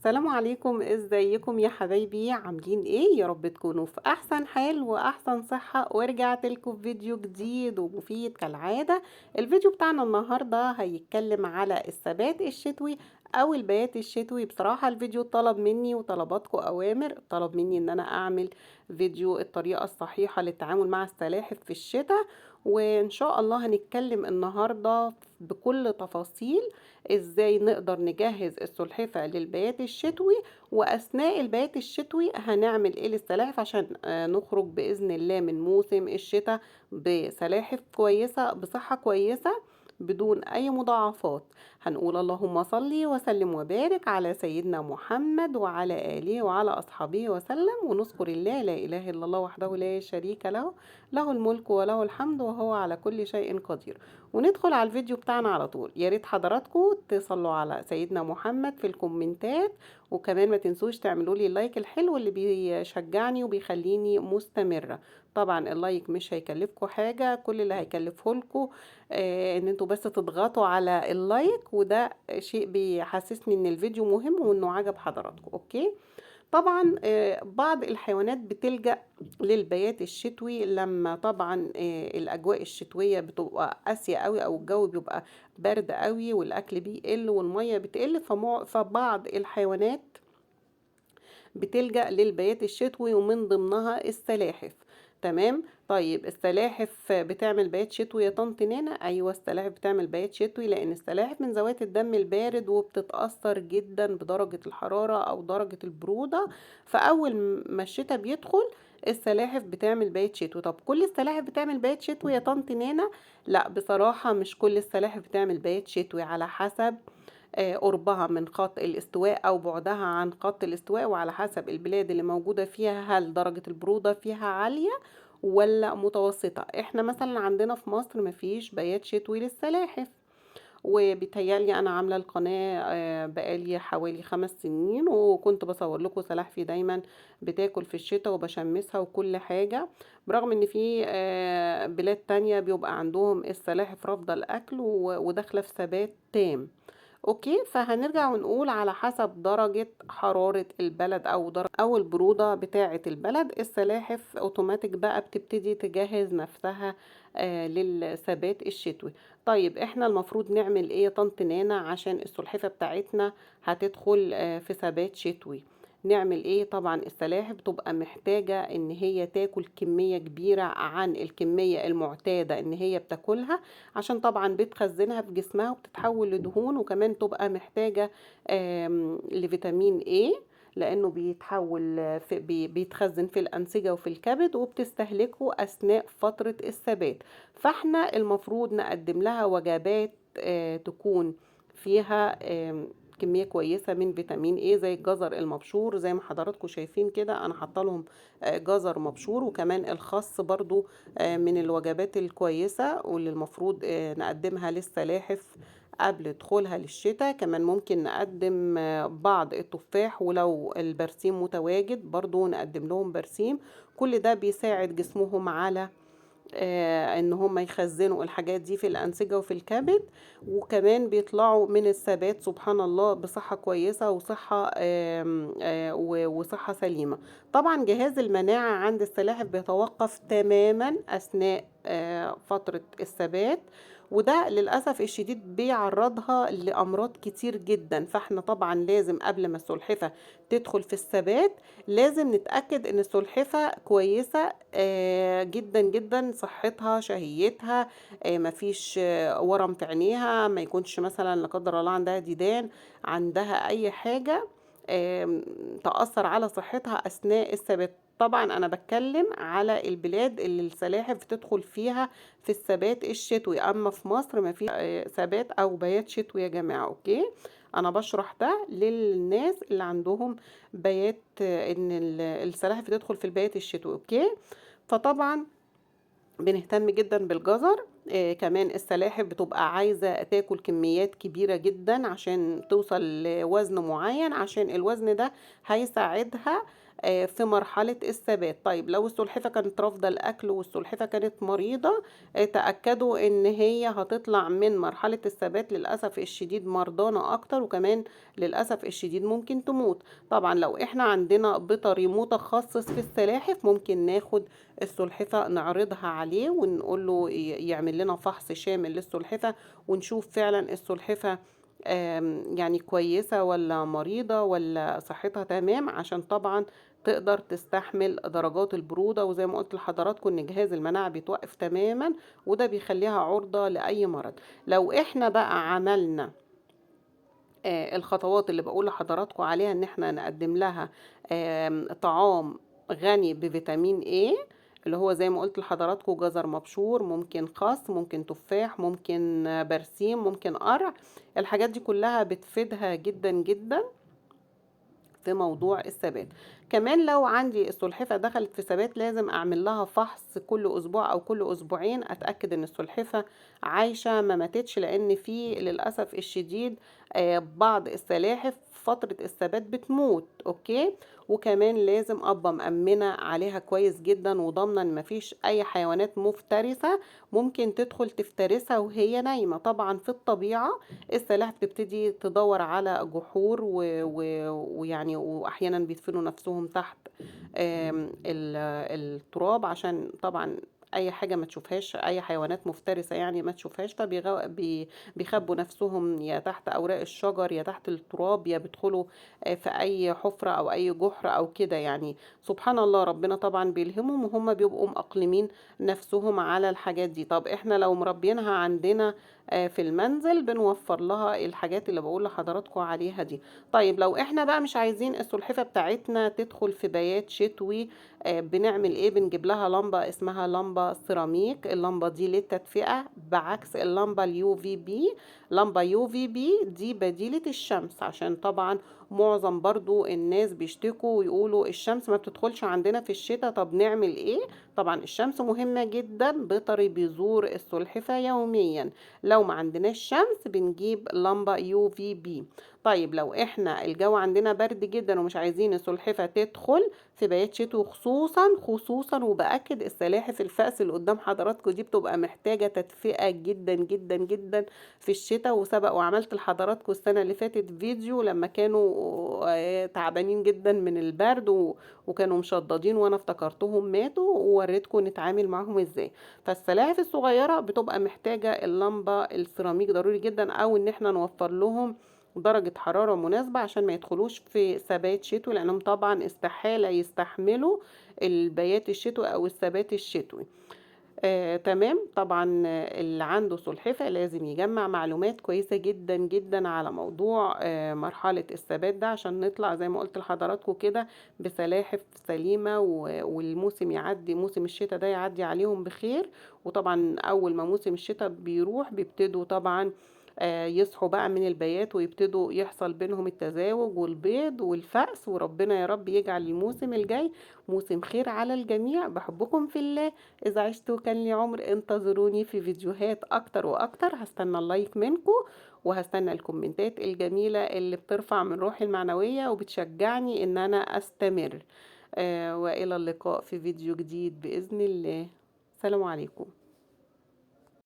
السلام عليكم، ازيكم يا حبايبي؟ عاملين ايه؟ يا رب تكونوا في احسن حال واحسن صحة. ورجعت لكم في فيديو جديد ومفيد كالعادة. الفيديو بتاعنا النهاردة هيتكلم على الثبات الشتوي او البيات الشتوي. بصراحة الفيديو طلب مني وطلباتكم اوامر، طلب مني ان انا اعمل فيديو الطريقة الصحيحة للتعامل مع السلاحف في الشتاء، وان شاء الله هنتكلم النهاردة بكل تفاصيل ازاي نقدر نجهز السلحفة للبيات الشتوي، واثناء البيات الشتوي هنعمل ايه للسلاحف عشان نخرج باذن الله من موسم الشتاء بسلاحف كويسة بصحة كويسة بدون اي مضاعفات. هنقول اللهم صل وسلم وبارك على سيدنا محمد وعلى اله وعلى اصحابه وسلم، ونذكر الله لا اله الا الله وحده لا شريك له، له الملك وله الحمد وهو على كل شيء قدير. وندخل على الفيديو بتاعنا على طول. يا ريت حضراتكم تصلوا على سيدنا محمد في الكومنتات، وكمان ما تنسوش تعملوا لي ال like الحلو اللي بيشجعني وبيخليني مستمرة. طبعا ال like مش هيكلفكم حاجة، كل اللي هيكلفه لكم ان انتوا بس تضغطوا على ال like، وده شيء بيحسسني ان الفيديو مهم وانه عجب حضراتكم. okay، طبعا بعض الحيوانات بتلجأ للبيات الشتوي لما طبعا الاجواء الشتوية بتبقى قاسية قوي او الجو بيبقى برد قوي والاكل بيقل والمية بتقل، فبعض الحيوانات بتلجأ للبيات الشتوي ومن ضمنها السلاحف. تمام. طيب السلاحف بتعمل بيات شتوي يا طنط نانا؟ ايوه السلاحف بتعمل بيات شتوي، لان السلاحف من ذوات الدم البارد وبتتاثر جدا بدرجه الحراره او درجه البروده، فاول ما الشتاء بيدخل السلاحف بتعمل بيات شتوي. طب كل السلاحف بتعمل بيات شتوي يا طنط نانا؟ لا بصراحه مش كل السلاحف بتعمل بيات شتوي، على حسب قربها من خط الاستواء او بعدها عن خط الاستواء، وعلى حسب البلاد اللي موجودة فيها هل درجة البرودة فيها عالية ولا متوسطة. احنا مثلا عندنا في مصر مفيش بيات شتوي للسلاحف، وبيتهيألي انا عاملة القناة بقالي حوالي 5 سنين، وكنت بصور لكم سلاحفي دايما بتاكل في الشتاء وبشمسها وكل حاجة، برغم ان في بلاد تانية بيبقى عندهم السلاحف رافضة الاكل وداخلة في ثبات تام. okay، فهنرجع ونقول على حسب درجة حرارة البلد او درجة او البرودة بتاعة البلد، السلاحف اوتوماتيك بقى بتبتدي تجهز نفسها للثبات الشتوي. طيب احنا المفروض نعمل ايه يا طنط نانا عشان السلحفة بتاعتنا هتدخل في ثبات شتوي؟ نعمل ايه؟ طبعا السلاحف بتبقى محتاجة ان هي تاكل كمية كبيرة عن الكمية المعتادة ان هي بتاكلها، عشان طبعا بتخزنها في جسمها وبتتحول لدهون، وكمان تبقى محتاجة لفيتامين ايه لانه بيتخزن في الانسجة وفي الكبد وبتستهلكه اثناء فترة الثبات. فاحنا المفروض نقدم لها وجبات تكون فيها كمية كويسة من فيتامين ايه، زي الجزر المبشور زي ما حضراتكم شايفين كده، انا حاطه لهم جزر مبشور، وكمان الخس برضو من الوجبات الكويسة واللي المفروض نقدمها للسلاحف قبل دخولها للشتاء. كمان ممكن نقدم بعض التفاح، ولو البرسيم متواجد برضو نقدم لهم برسيم. كل ده بيساعد جسمهم على ان هم يخزنوا الحاجات دي في الانسجة وفي الكبد، وكمان بيطلعوا من الثبات سبحان الله بصحة كويسة وصحة سليمة. طبعا جهاز المناعة عند السلاحف بيتوقف تماما اثناء فترة الثبات، وده للأسف الشديد بيعرضها لأمراض كتير جدا. فاحنا طبعا لازم قبل ما السلحفة تدخل في الثبات لازم نتأكد ان السلحفة كويسة جدا جدا، صحتها شهيتها، مفيش ورم في عينيها، ما يكونش مثلا لا قدر الله عندها ديدان، عندها اي حاجة تأثر على صحتها أثناء الثبات. طبعا أنا بتكلم على البلاد اللي السلاحف بتدخل فيها في الثبات الشتوي، أما في مصر ما فيش ثبات أو بيات شتوي يا جماعة. okay، أنا بشرح ده للناس اللي عندهم بيات، إن السلاحف بتدخل في البيات الشتوي. okay، فطبعا بنهتم جدا بالجزر. كمان السلاحف بتبقى عايزة تاكل كميات كبيرة جدا عشان توصل لوزن معين، عشان الوزن ده هيساعدها في مرحلة الثبات. طيب لو السلحفة كانت رافضة الأكل والسلحفة كانت مريضة، تأكدوا إن هي هتطلع من مرحلة الثبات للأسف الشديد مرضانة أكتر، وكمان للأسف الشديد ممكن تموت. طبعا لو إحنا عندنا بيطري متخصص في السلاحف ممكن ناخد السلحفة نعرضها عليه ونقول له يعمل لنا فحص شامل للسلحفة، ونشوف فعلا السلحفة يعني كويسة ولا مريضة ولا صحتها تمام، عشان طبعا تقدر تستحمل درجات البرودة. وزي ما قلت لحضراتكم ان جهاز المناعة بيتوقف تماما، وده بيخليها عرضة لأي مرض. لو احنا بقى عملنا الخطوات اللي بقول لحضراتكم عليها، ان احنا نقدم لها طعام غني بفيتامين A، اللي هو زي ما قلت لحضراتكم جزر مبشور، ممكن خس، ممكن تفاح، ممكن برسيم، ممكن قرع، الحاجات دي كلها بتفيدها جدا جدا في موضوع الثبات. كمان لو عندي السلحفة دخلت في ثبات لازم اعمل لها فحص كل اسبوع او كل اسبوعين، اتاكد ان السلحفة عايشة ما ماتتش، لان في للاسف الشديد بعض السلاحف فترة الثبات بتموت. okay، وكمان لازم ابقى مأمنة عليها كويس جدا وضامنة ان مفيش اي حيوانات مفترسة ممكن تدخل تفترسها وهي نايمة. طبعا في الطبيعة السلاحف بتبتدي تدور على جحور واحيانا بيدفنوا نفسهم تحت التراب، عشان طبعا اي حاجة ما تشوفهاش، اي حيوانات مفترسة يعني ما تشوفهاش، فبيخبوا نفسهم يا تحت اوراق الشجر يا تحت التراب، يا بيدخلوا في اي حفرة او اي جحر او كده يعني. سبحان الله ربنا طبعا بيلهمهم وهم بيبقوا مأقلمين نفسهم على الحاجات دي. طب احنا لو مربينها عندنا في المنزل بنوفر لها الحاجات اللي بقول لحضراتكم عليها دي. طيب لو احنا بقى مش عايزين السلحفة بتاعتنا تدخل في بيات شتوي، بنعمل ايه؟ بنجيب لها لمبة اسمها لمبة سيراميك. اللمبة دي للتدفئة بعكس اللمبة ال UVB. لمبة UVB دي بديلة الشمس، عشان طبعا معظم برضو الناس بيشتكوا ويقولوا الشمس ما بتدخلش عندنا في الشتاء، طب نعمل ايه؟ طبعا الشمس مهمة جدا، بيطري بيزور السلحفة يوميا. لو ما عندناش شمس بنجيب لمبة UVB. طيب لو احنا الجو عندنا برد جدا ومش عايزين السلحفة تدخل في بيات شتوي، خصوصا وبأكد السلاحف الفأس اللي قدام حضراتكم دي بتبقى محتاجة تدفئة جدا جدا جدا في الشتاء. وسبق وعملت لحضراتكم السنة اللي فاتت فيديو لما كانوا تعبانين جدا من البرد وكانوا مشددين وانا افتكرتهم ماتوا، ووريتكم نتعامل معاهم ازاي. فالسلاحف الصغيرة بتبقى محتاجة اللمبة السيراميك ضروري جدا، او ان احنا نوفر لهم درجة حرارة مناسبة عشان ما يدخلوش في ثبات شتوي، لأنهم طبعا استحالة يستحملوا البيات الشتوي أو الثبات الشتوي. تمام. طبعا اللي عنده سلحفة لازم يجمع معلومات كويسة جدا جدا على موضوع مرحلة الثبات ده، عشان نطلع زي ما قلت لحضراتكم كده بسلاحف سليمة، والموسم يعدي، موسم الشتاء ده يعدي عليهم بخير. وطبعا أول ما موسم الشتاء بيروح بيبتدوا طبعا يصحوا بقى من البيات، ويبتدوا يحصل بينهم التزاوج والبيض والفأس، وربنا يا رب يجعل الموسم الجاي موسم خير على الجميع. بحبكم في الله، إذا عشتوا كان لي عمر انتظروني في فيديوهات أكتر وأكتر. هستنى ال like منكم، وهستنى الكومنتات الجميلة اللي بترفع من روحي المعنوية وبتشجعني إن أنا أستمر. وإلى اللقاء في فيديو جديد بإذن الله. سلام عليكم.